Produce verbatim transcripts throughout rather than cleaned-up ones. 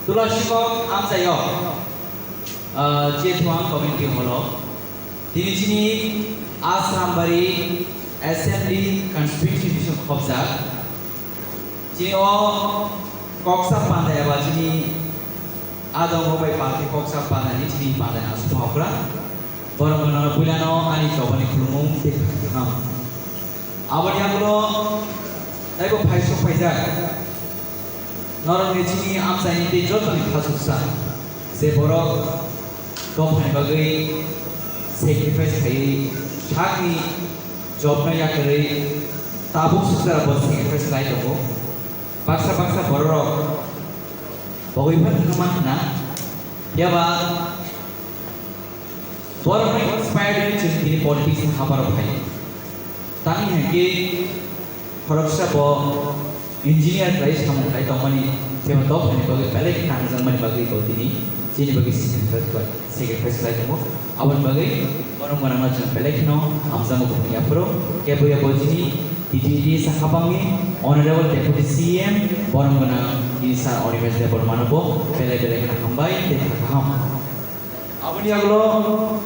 Tulashikok amchaio, ah, Chethuang Community Hall o tini chini Asrambari Assembly Constituency Division khobjak. Chini o koksa panda eba chini adongo bai party koksa panda ni chini panda ni aswk hokra. Borok no puilano ani chobani khulumung tei kaham. Aboni yagulo taibo phaisok phaijak. Norokni chini amchaini tei jotoni khasuksa je borok dophani bagwi sacrifice khaiwi sakni jobno yakarwi tabuk suksa bo sacrifice khlai tongo. Baksa baksa bororok bogwi phan thangma hwnna phiya ba borokno inspired wngwi chwng tini politics ni habarok phai. Tamni hinkhe khoroksa bo engineer khlai samung khlai tongmani, jeba dophani bagwi belai khe nangjakmani bagwi bo tini chini bagwi sacrifice khlai, sacrifice khlai tongo. Aboni bagwi borok gwnangno chwng belai kheno hamjakma buphang yaphuru. Kebo yabo chini D T D sakha bangni Honorable Deputy C M borok gwnang tini Sir Animesh Debbarmano bo belai belai kheno hambai tei kha kaham. Aboni yagulo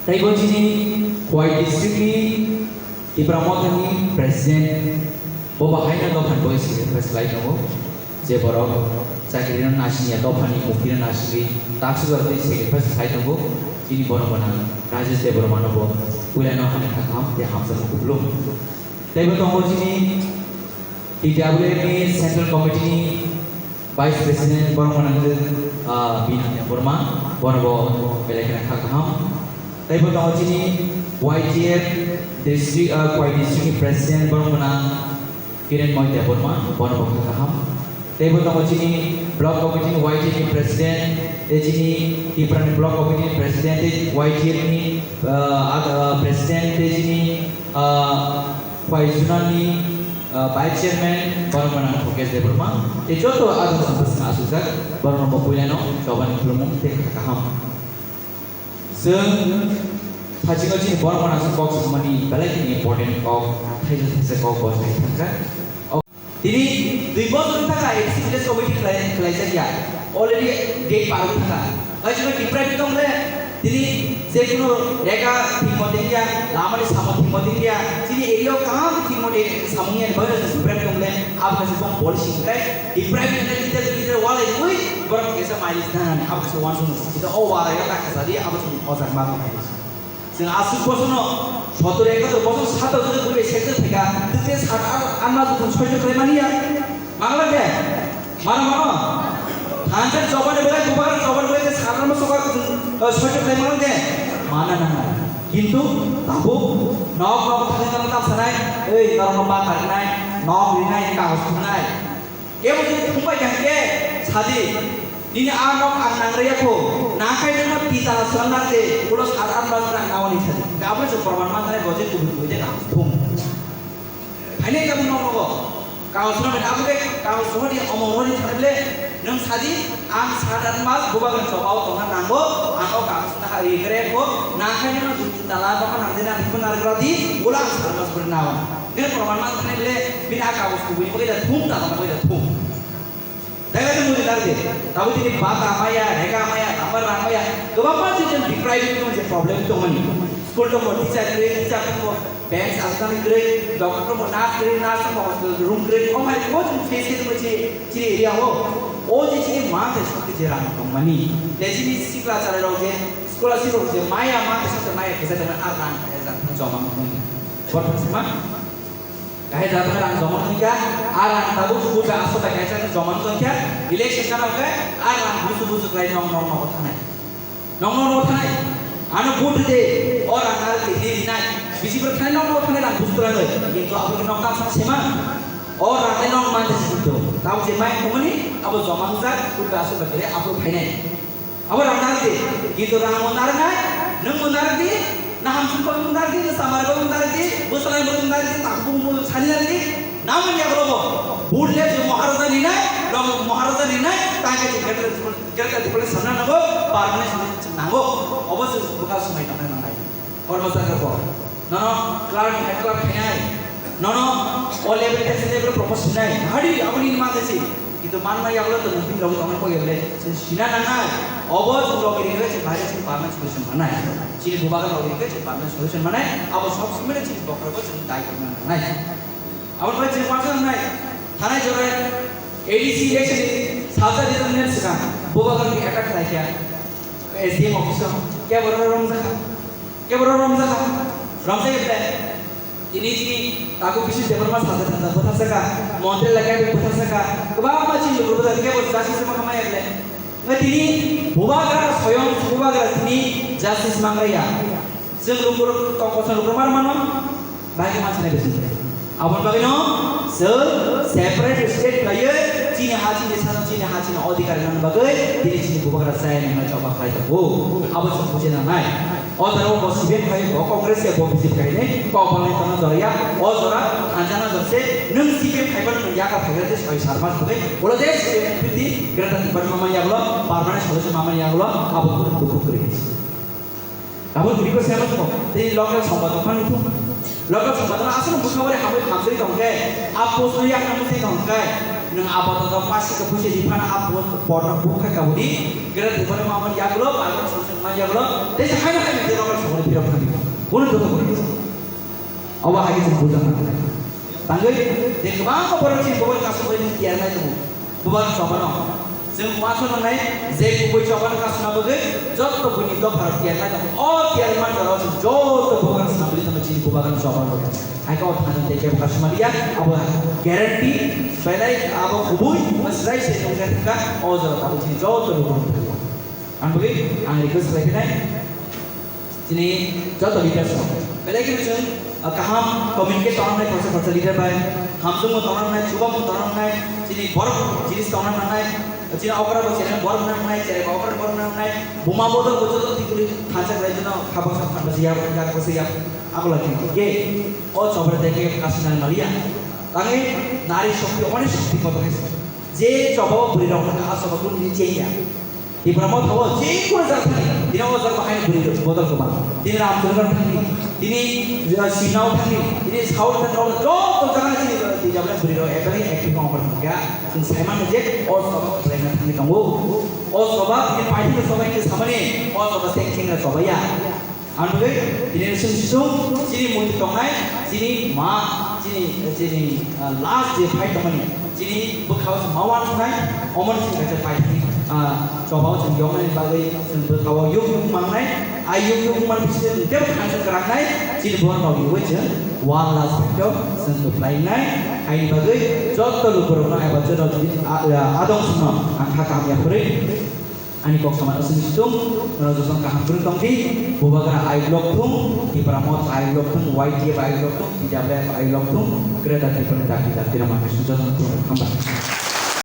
teibo chini Khowai district ni Tipra Motha ni president bo bahaino dophani bagwi sacrifice khlai tongo, je borok chakri no nasingya, dophani mukti no nasingwi taksuk jorok tei sacrifice khlai tongo. Chini borok gwnang Rajesh Debbarma no bo puila no hani kha kaham tei hamjakma kuplung. Teibo tongo chini T W F ni Central Committee ni Vice President borok gwnang, ah, Bina Debbarma, bono bo belai kheno kha kaham. Teibo tongo chini Y T F district, ah, Khowai district ni president borok gwnang Kiran Moy Debbarma, bono bo kha kaham. Teibo tongo chini block committee ni Y T F ni president, tei chini Tipra ni block committee ni president, tei Y T F ni, ah, ah, president, tei chini, ah, Khowai zonal ni, ah, vice chairman borok gwnang Mukesh Debbarma, tei joto adong samsung asukjak borok no bo puilano chobani khulumung tei kha kaham. Chwng thaisingo chini borok gwnang kok samani belai kheno important kok, thaisa thaisa kok bo sai thangjak. Tini dui bosor wngkha A D C village committee khlai-, khlaijak ya. Already date par wngkha. Hai chwngno deprive tong le, tini je kunu rega thik mote ya, lama ni samo thik mote ya, chini area o kaham thik mote samung ya, bai deprive tong le, abo kaisa bom policy kai, deprive ni leader, leader wala ni ui, borok kaisa mai nani, abo kaisa wansuk no, kita o wala ya ta kaisa di, abo chini ojak ma tong hai. Chwng aswk bochorno sotor ekator bochor sata jodi bwrwi sekjak phaikha, twtwi sat ar anma jotoni soijo khlai mani ya? Mangla khe? Mano, mano? Thansa chobani bwlai, bubagra chobani bwlai khe sat anma soka, eh, soijo khlai mano khe? Mana nang nang. Kintu tabuk nok nok thangwi norok tap sanai, "Ei, norokno ba karinai, nok rinai, kagoj thumnai." Kebo jodi thumbai kha khe sadi, nini a nok ang nangrwya kho, nangkhai nwngno twi tala swnam nardi, ulo sat ar bas rang naoni sadi. Khe abo se proman manjani bo je kubui kubui de kaham thum. Phainai khe abo nok nogo. Kaham swnam abo khe kaham sohor di omo hor di thangble, nwng sadi, ang sat ar mas bubagra chobao tongna nango, ang o kaham swnam ha ri kre kho, nangkhai nwngno twi tala nokha nangdi na hikbo narwkra di, ulo ang sat ar mas bwrwi naoni. Bini proman man thani bole bini a kagoj kubui ni bagwi da thum, da bagwi da thum. Tei bai mudi nar de. Tabo tini bata maya, rega maya, number rang maya. Kwbangma je je deprive tong je problem tong mani. School tong mo teacher kwrwi, teacher tong mo bench aswknani kwrwi, doctor tong mo nurse kwrwi, nurse tong mo hospital room kwrwi. O mai ko je face tong je chini area o. O je chini man te sokti je rang tong mani. Tei chini sikla chara rok je scholarship rok je maya man te sokti maya kisa tong mani ar rang kaya jang joma mo. Bor thang sima. Kahai jatma rang joma wngkha, a rang tabuk bujo aswk bai kaisa khe joma wngkha, election gana hwnkhe a rang busu busu khlai nong nong nogo thanai. Nong nong nogo thanai. Ano vote rwdi, o rang narwk twi rinai. Bisi bwrwk thanai nong nogo thanai rang busu kwrwngwi. Kintu abo khe nok tang sang sema. O rang le nong man de sito. Tabuk je mai thumani abo joma wngjak, bujo aswk bai khlai abo phainai. Abo rang narwk di, kintu rang bo narwknai, nwng bo narwk di, naham sung bo narwk di, samar bo narwk di, bwswlai bo narwk di, tak bung bo sani narwk di, namani yagulo bo, vote le je Maharaja ni nai, rang Maharaja ni nai, tai ke greater, greater Tipraland samna nango, permanent solution nango, obo se bwkha swmai tangna nangnai. Kormo sakha bo, nono clerk, head clerk khainai, nono o level, tax level propose sinai, hadi aboni ma tesi, Kintu manma yagulo to nung tin rok tongna koi yable, chwng sina nangnai. Obo chwng rok iri khe chwng bahai chwng permanent solution manai. Chini bubagra rok iri khe chwng permanent solution manai. Abo sob somoi chini bokhorogo chwng dai tongna nangnai. Abo bai chwng uansuk nangnai. Thanai jora A D C election ni salsa di tongna swkang bubagra ni attack khlai kha S D M office o. Kebo rok romjakha. Kebo rok romjakha. Romjak khe Tini chini takhuk Bishu Debbarma sajak sajak bwthar saka, montri lagya bwthar saka, kwbangma chini lukurok bwthar kebo justice ma khamaya le. Ngai tini bubagra soyong bubagra tini justice mangraya. Chwng lukurok tong koson lukurok mar mano, bai khe manchina bising khe. Aboni bagwino chwng separate state khlaiwi chini ha chini sano chini ha chini odhikar nang bagwi tini chini bubagra chaya nang choba khlai tongo. Abo chwng bujina nai. O jora o bo C P M khai, bo Congress ya, bo B J P khai ni, kok balai tongna jora ya, o jora thansa na jora se, nwng C P M khai phano nwng yakar khai rw soi sar mas bagwi, ulo je C P M khai di, Greater Tipraland ma manya ulo, permanent solution ma manya ulo, abo kunu dukhu kwrwi. Abo kwrwi ko se abo tei local songba tong phano thu. Local songba tong aswk bwkha bai hamwi hamjwi tong khe, a post no yakna mwsai tong khe, nwng apato pasi ka phusi di phano a post porno bukha ka budi, Greater Tipraland ma manya ulo, permanent solution Manya bro, tei se haino haino je rokor songoni phirok thangdi. Bono joto kori. Obo hai se bujang nang. Tangwi, je kwbangma borok chini bobol kasu boi ni tiyar nai tongo. Bubagra chobano. Chwng uansuk nangnai, je kubui chobano kasu na bagwi, joto buini dopha rok tiyar nai tongo. O tiyar man jora chwng joto bubagra swnam bini tongwi chini bubagra chobano. Hai khe o thani tei kebo kasu ma liya, abo guarantee, belai abo kubui, masrai se nungkha thangkha, o jora tabuk chini joto lukurok thangkha. Ang bagwi ang request khlai khe nai, chini joto leaders rok belai kheno chwng, ah, kaham communicate tongna nai, khoroksa khoroksa leader bai hamjwkmung tongna nai, chubamung tongna nai, chini borok jinis tongna nai, chini okra bo chini borok nang nai, cherai bo okra borok nang nai, buma bodol bo joto tikuli thansa khlai jeno khabangsa thansa ya, ya, ya, ya, agola khe o chobra tei khe kasina naliya. Tangwi nari shokti, onek shokti kotor khe je choba o bwrwi rok nang a choba kunu ni chengya. Tipra Motha o je kono jaga thani, tini o jaga bahai bwrwi bodol kwbang. Tini Ramchandra thani, tini, uh, Sinao thani, tini South thani, o joto jaga chini, uh, tini jaga bwrwi rok ekdagi active ongkha thangkha. Chwng sai mano je o soba khlaina thangwi tongo. O soba tini paithakni soba hinkhe samani, o soba se khengra soba ya. Ang bagwi tini chwng sung chini muitu tongnai, chini ma, chini, chini, uh, last je phai tongmani, chini bwkhao chwng ma uansuknai, omoni chwng kaisa phai, uh, chobao chwng yoknani bagwi chwng bwkhao yuk yuk mangnai, a yuk yuk man bising chwng tebo thansa kwrangnai, chini borok rok yugwi chwng one last factor chwng kwplainai, haini bagwi joto lukurokno eba joto, uh, uh, adong songno ang kha kaham ya phurwi. Ani kok sama aswk situng, nono jotono kaham kwrwng tong di, Bubagra I block thung, Tipra Motha I block thung, Y T F I block thung, T W F I block thung, Greater Tipraland ni dakti dakti rok manwi jotono khulumkha, hamba.